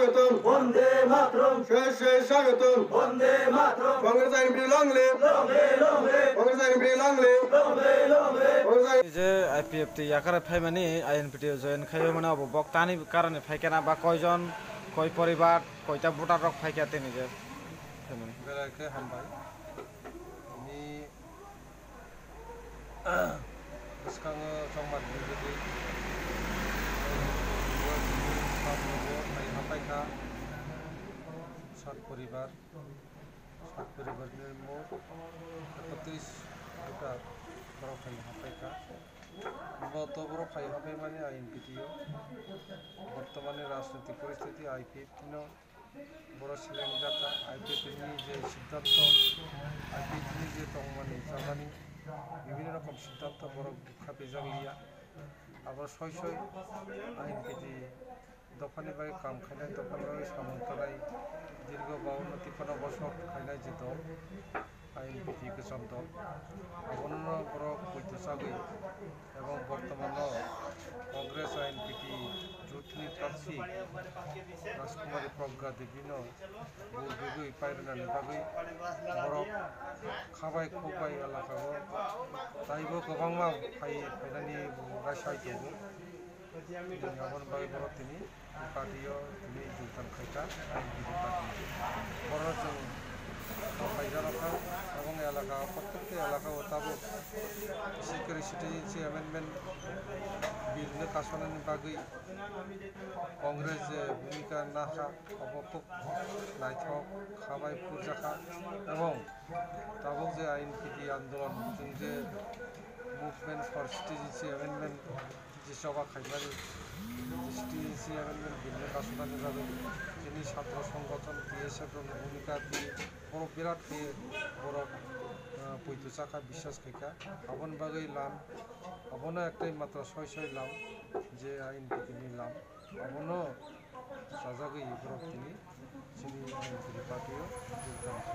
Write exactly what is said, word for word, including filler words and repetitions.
স্বাগতম। বন্দে মাতরম। শেষ শেষ স্বাগতম। বন্দে মাতরম। কংগ্রেস আইন বিল long live। Long live, long live। Congress আইন বিল long live। Long live, long live। Congress আইন এই যে IPFT yakar phaimani, INPT join khaio mane obo bok tani karone phaikha na ba koijon, koi poribar, koita voter rok phaikha tini je phaimani. Belai khe hambai. Tini bwskango chongma tini jodi. Tini samung bo phai hapai kha. Sat poribar. Sat poribar ni mot ekotris voter borok phai hapai kha. Bo to borok phai hapai mani I N P T o. Bortomani rajnoitik poristiti I P F T no. Borok selengjak kha, I P F T ni je siddhanto, I P F T ni je tongmani, chamani, bibhinno rokom siddhanto borok kha pejak liya. Abo soi soi I N P T dophani bai kam khainai, dophani bai samung tanai, dirgho bawanno tipano bosor khainai je dol. I N P T kwcham dol. Abono borok poito chagwi ebong bortomano Congress I N P T juthni prarthi Rajkumari Pragya Devi no vote rwgwi pairwnani bagwi borok khabai khokbai elakao taibo kwbangma phai phainani raisai tongo. Aboni bagwi borok tini party o tini jogdan khaikha, I N P T party. Borok chwng phaijak rokha, aboni elaka o, prottekta elaka o tabuk sikri citizenship amendment bill no kasonani bagwi Congress je bhumika nakha, obo khub naithok khabai phurjakha, ebong tabuk je I N P T andolon, chwng je Movement for Citizenship Amendment je choba khaimani, citizenship amendment bill no kasonani bagwi chini satro songgothon B S F rokni bhumika tini borok birat khe borok, ah, poito chakha, biswas khaikha. Aboni bagwi lam, abono ektai matra soi soi lam je I N P T ni lam, abono chajagwi borok tini chini I N P T party o jogdan kha.